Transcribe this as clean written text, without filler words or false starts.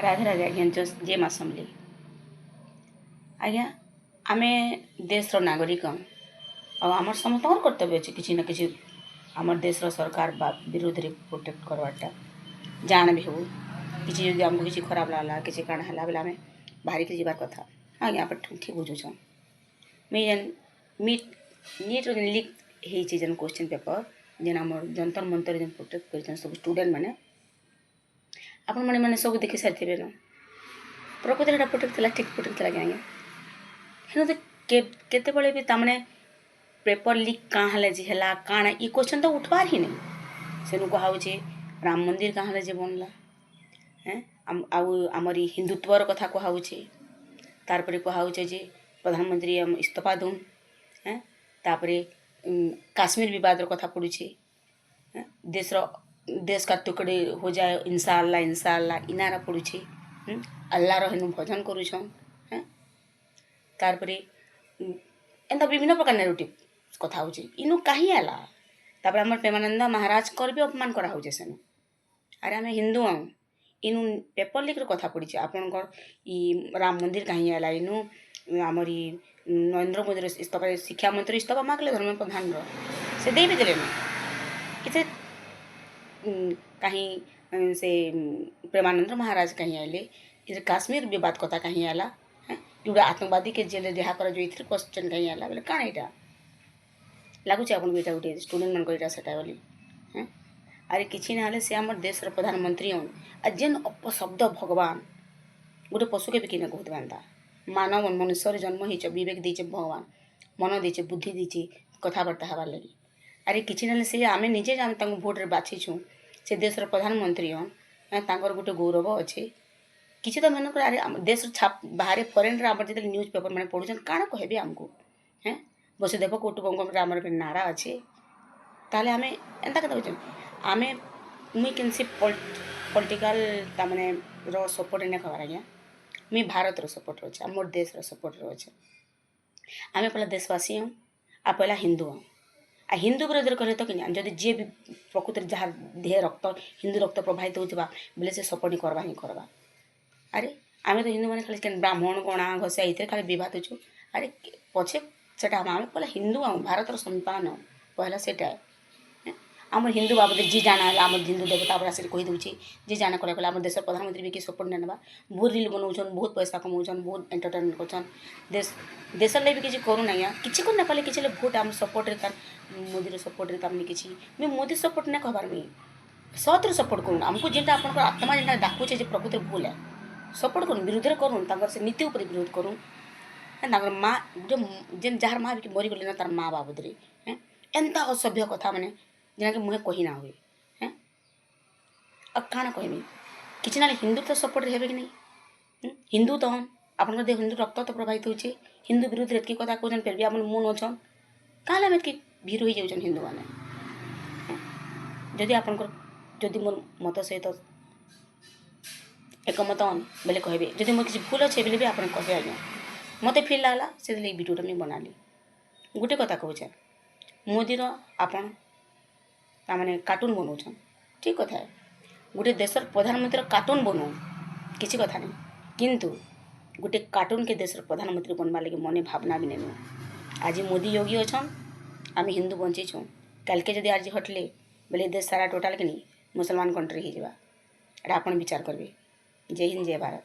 ରାଧେ ରାଧେ ଆଜ୍ଞା, ଜୟ ମା ସମଲେଇ। ଆଜ୍ଞା, ଆମେ ଦେଶର ନାଗରିକ ଆଉ ଆମର ସମସ୍ତଙ୍କର କର୍ତ୍ତବ୍ୟ ଅଛି କିଛି ନା କିଛି ଆମର ଦେଶର ସରକାର ବା ବିରୋଧରେ ପ୍ରୋଟେକ୍ଟ କରବାରଟା। ଜାଣ ବି ହଉ, କିଛି ଯଦି ଆମକୁ କିଛି ଖରାପ ଲାଗଲା, କିଛି କାଣା ହେଲା ବେଲେ ଆମେ ବାହାରିକି ଯିବାର କଥା। ଆଜ୍ଞା, ଆପଣ ଠିକ୍ ବୁଝୁଛନ୍। ମୁଇଁ ଯେନ୍ ନିଟ୍ର ଯେନ୍ ଲିକ୍ ହେଇଛି, ଯେନ୍ କୋଶ୍ଚିନ୍ ପେପର୍, ଯେନ୍ ଆମର ଯନ୍ତର ମନ୍ତର ଯେନ୍ ପ୍ରୋଟେକ୍ଟ କରିଛନ୍ ସବୁ ଷ୍ଟୁଡେଣ୍ଟ ମାନେ, ଆପଣମାନେ ମାନେ ସବୁ ଦେଖି ସାରିଥିବେ ନ? ପ୍ରକୃତରେ ଏଇଟା ପ୍ରୋଟେକ୍ଟ ଥିଲା, ଠିକ୍ ପ୍ରୋଟେକ୍ଟ ଥିଲା କି ଆଜ୍ଞା? ହେନୁ ତ କେତେବେଳେ ବି ତାମାନେ ପେପର୍ ଲିକ୍ କାଁ ହେଲା ଯେ ହେଲା କାଣା, ଇ କ୍ୱେଶ୍ଚନ୍ ତ ଉଠବାର୍ ହିଁ ନାଇଁ। ସେନୁ କୁହାହଉଛେ ରାମ ମନ୍ଦିର କାଁ ହେଲା ଯେ ବନଲା, ହେଁ, ଆଉ ଆମର ଇ ହିନ୍ଦୁତ୍ୱର କଥା କୁହାହଉଛେ। ତାରପରେ କୁହାହଉଛେ ଯେ ପ୍ରଧାନମନ୍ତ୍ରୀ ଆମ ଇସ୍ତଫା ଦଉନ୍, ହେଁ। ତାପରେ କାଶ୍ମୀର ବିବାଦର କଥା ପଡ଼ୁଛେ, ଦେଶର देश का टुकड़े हो जाए इंशाअल्लाह, इंशाअल्लाह, ଇ ନାରା ପଡ଼ୁଛେ, ଆଲ୍ଲାହର ହେନୁ ଭଜନ କରୁଛନ୍, ହେଁ। ତାରପରେ ଏନ୍ତା ବିଭିନ୍ନ ପ୍ରକାର ନେରେଟିଭ୍ କଥା ହଉଛେ। ଇନୁ କାହିଁ ଆଲା? ତାପରେ ଆମର ପ୍ରେମାନନ୍ଦ ମହାରାଜଙ୍କର ବି ଅପମାନ କରାହଉଛେ ସେନୁ। ଆରେ, ଆମେ ହିନ୍ଦୁ ଆଉଁ। ଇନୁ ପେପର୍ ଲିକ୍ର କଥା ପଡ଼ିଛେ ଆପଣଙ୍କର, ଇ ରାମ ମନ୍ଦିର କାହିଁ ଆଇଲା ଇନୁ? ଆମର ଇ ନରେନ୍ଦ୍ର ମୋଦିର ଇସ୍ତଫା, ଶିକ୍ଷାମନ୍ତ୍ରୀ ଇସ୍ତଫା ମାଗଲେ ଧର୍ମେନ୍ଦ୍ର ପ୍ରଧାନର, ସେ ଦେଇ ବି ଦେଲେନ। ଏଥିରେ କାହିଁ ସେ ପ୍ରେମାନନ୍ଦ ମହାରାଜ କାହିଁ ଆଇଲେ? ଏଥିରେ କାଶ୍ମୀର ବିବାଦ କଥା କାହିଁ ଆଇଲା, ହେଁ? ଗୋଟେ ଆତଙ୍କବାଦୀକେ ଜେଲ୍ରେ ରିହା କରାଯିବ, ଏଥିରେ କ୍ୱେଶ୍ଚନ୍ କାହିଁ ଆଇଲା ବୋଲେ କାଣା ଏଇଟା ଲାଗୁଛି ଆପଣଙ୍କୁ? ଏଇଟା ଗୋଟେ ଷ୍ଟୁଡେଣ୍ଟମାନଙ୍କର ଏଇଟା ସେଟା ବୋଲି, ହେଁ? ଆରେ, କିଛି ନା ହେଲେ ସେ ଆମର ଦେଶର ପ୍ରଧାନମନ୍ତ୍ରୀ ହଉନ୍। ଆଉ ଯେନ୍ ଅପଶବ୍ଦ, ଭଗବାନ, ଗୋଟେ ପଶୁକେ ବି କିନେ କହୁଥିବା ଏନ୍ତା। ମାନବ ମନୁଷ୍ୟରେ ଜନ୍ମ ହେଇଛ, ବିବେକ ଦେଇଛେ ଭଗବାନ, ମନ ଦେଇଛେ, ବୁଦ୍ଧି ଦେଇଛେ କଥାବାର୍ତ୍ତା ହେବାର୍ ଲାଗି। ଆରେ, କିଛି ନହେଲେ ସେ ଆମେ ନିଜେ ଆମେ ତାଙ୍କୁ ଭୋଟରେ ବାଛିଛୁଁ, ସେ ଦେଶର ପ୍ରଧାନମନ୍ତ୍ରୀ ହନ୍, ତାଙ୍କର ଗୋଟେ ଗୌରବ ଅଛି। କିଛି ତ ମନେକର, ଆରେ, ଆମ ଦେଶର ଛାପ ବାହାରେ ଫରେନ୍ରେ ଆମର ଯେତେବେଳେ ନ୍ୟୁଜ୍ ପେପର୍ ମାନେ ପଢ଼ୁଛନ୍, କାଣା କହିବେ ଆମକୁ, ହେଁ? ବସୁଧୈବ କୁଟୁମ୍ବକମରେ ଆମର ବି ନାରା ଅଛି। ତାହେଲେ ଆମେ ଏନ୍ତା କଥା କହୁଛନ୍। ଆମେ ମୁଇଁ କେନ୍ସି ପଲିଟିକାଲ୍ ତାମାନେ ର ସପୋର୍ଟ ନାଇଁ କବାର୍ ଆଜ୍ଞା। ମୁଇଁ ଭାରତର ସପୋର୍ଟରେ ଅଛେ, ଆମର ଦେଶର ସପୋର୍ଟରେ ଅଛେ। ଆମେ ପହଲା ଦେଶବାସୀ ହଉଁ ଆଉ ପହଲା ହିନ୍ଦୁ ହଉଁ। ଆଉ ହିନ୍ଦୁ ବିରୋଧରେ କହିଲେ ତ କି ଯଦି ଯିଏ ବି ପ୍ରକୃତରେ ଯାହାର ଦେହ ରକ୍ତ ହିନ୍ଦୁ ରକ୍ତ ପ୍ରବାହିତ ହେଉଥିବା ବୋଲେ ସେ ସପୋର୍ଟ ହିଁ କରବା ହିଁ କରବା। ଆରେ, ଆମେ ତ ହିନ୍ଦୁମାନେ ଖାଲି କେନ୍ ବ୍ରାହ୍ମଣ, ଗଣା, ଘଷିଆ ଏଇଥିରେ ଖାଲି ବିବାଦ ହେଉଛୁ। ଆରେ, ପଛେ ସେଟା ଆମେ ପହଲା ହିନ୍ଦୁ ଆଉ ଭାରତର ସନ୍ତାନ ପହଲା ସେଟା। ଆମର ହିନ୍ଦୁ ବାବଦରେ ଯିଏ ଜାଣା ହେଲା, ଆମର ହିନ୍ଦୁ ଦେବତା ଉପରେ ଆସିକି କହିଦେଉଛି। ଯିଏ ଜାଣା କଲେ କଲେ ଆମ ଦେଶର ପ୍ରଧାନମନ୍ତ୍ରୀ ବି କିଏ ସପୋର୍ଟ ନାଇଁ ନେବା। ବହୁତ ରିଲ୍ ବନଉଛନ୍, ବହୁତ ପଇସା କମଉଛନ୍, ବହୁତ ଏଣ୍ଟରଟେନମେଣ୍ଟ କରୁଛନ୍। ଦେଶର ଲାଗି ବି କିଛି କରୁନ୍ ଆଜ୍ଞା। କିଛି କରି ନାଇଁ ପାରିଲେ କିଛି ହେଲେ ଭୋଟ ଆମ ସପୋର୍ଟରେ, ତାର ମୋଦିର ସପୋର୍ଟରେ ତାମାନେ କିଛି ମୁଇଁ ମୋଦି ସପୋର୍ଟ ନାଇଁ କହବାର୍, ମୁଇଁ ସତ୍ର ସପୋର୍ଟ କରୁନ୍। ଆମକୁ ଯେନ୍ଟା ଆପଣଙ୍କର ଆତ୍ମା ଯେନ୍ଟା ଡାକୁଛେ ଯେ ପ୍ରକୃତରେ ଭୁଲ ହେ, ସପୋର୍ଟ କରୁନ୍, ବିରୋଧରେ କରୁନ୍, ତାଙ୍କର ସେ ନୀତି ଉପରେ ବିରୋଧ କରୁନ୍। ତାଙ୍କର ମା ଗୋଟେ ଯେନ୍ ଯାହାର ମା ବି ମରିଗଲେ ନା, ତାର ମା ବାବଦରେ, ହେଁ, ଏନ୍ତା ଅସଭ୍ୟ କଥା ମାନେ ଯେନ୍ଟାକି ମୁହେଁ କହି ନା ହୁଏ, ହେଁ। ଆଉ କାଣା କହିମି? କିଛି ନା ହିନ୍ଦୁ ତ ସପୋର୍ଟରେ ହେବେ କି ନାଇଁ? ହିନ୍ଦୁ ତ ଆପଣଙ୍କର ଦେହ ହିନ୍ଦୁ ରକ୍ତ ତ ପ୍ରବାହିତ ହଉଛେ। ହିନ୍ଦୁ ବିରୁଦ୍ଧରେ ଏତ୍କି କଥା କହୁଛନ୍, ଫେର୍ ବି ଆପଣ ମୁନ୍ ଅଛନ୍। କାଁ ଆମେ ଏତ୍କି ଭୀରୁ ହେଇଯାଉଛନ୍ ହିନ୍ଦୁମାନେ? ଯଦି ଆପଣଙ୍କର ଯଦି ମୋର୍ ମତ ସହିତ ଏକମତ ବେଲେ କହିବେ। ଯଦି ମୋର କିଛି ଭୁଲ ଅଛେ ବେଲେ ବି ଆପଣ କହିବେ ଆଜ୍ଞା। ମୋତେ ଫିଲ୍ ଲାଗଲା, ସେଥିଲାଗି ଭିଡ଼ିଓଟା ମୁଇଁ ବନାଲି। ଗୋଟେ କଥା କହୁଛେ, ମୋଦିର ଆପଣ ତାମାନେ କାର୍ଟୁନ୍ ବନଉଛନ୍, ଠିକ୍ କଥା। ଗୋଟେ ଦେଶର ପ୍ରଧାନମନ୍ତ୍ରୀର କାର୍ଟୁନ୍ ବନଉନ୍, କିଛି କଥା ନାଇଁ। କିନ୍ତୁ ଗୋଟେ କାର୍ଟୁନ୍କେ ଦେଶର ପ୍ରଧାନମନ୍ତ୍ରୀ ବନବାର୍ ଲାଗି ମନେ ଭାବନା ବି ନେନୁ। ଆଜି ମୋଦି, ଯୋଗୀ ଅଛନ୍, ଆମେ ହିନ୍ଦୁ ବଞ୍ଚିଛୁଁ। କାଲ୍କେ ଯଦି ଆଜି ହଟଲେ ବେଲେ ଦେଶ ସାରା ଟୋଟାଲ୍ କିନି ମୁସଲମାନ କଣ୍ଟ୍ରି ହେଇଯିବା। ଏଇଟା ଆପଣ ବିଚାର କରିବେ। ଜୟ ହିନ୍ଦ, ଜୟ ଭାରତ।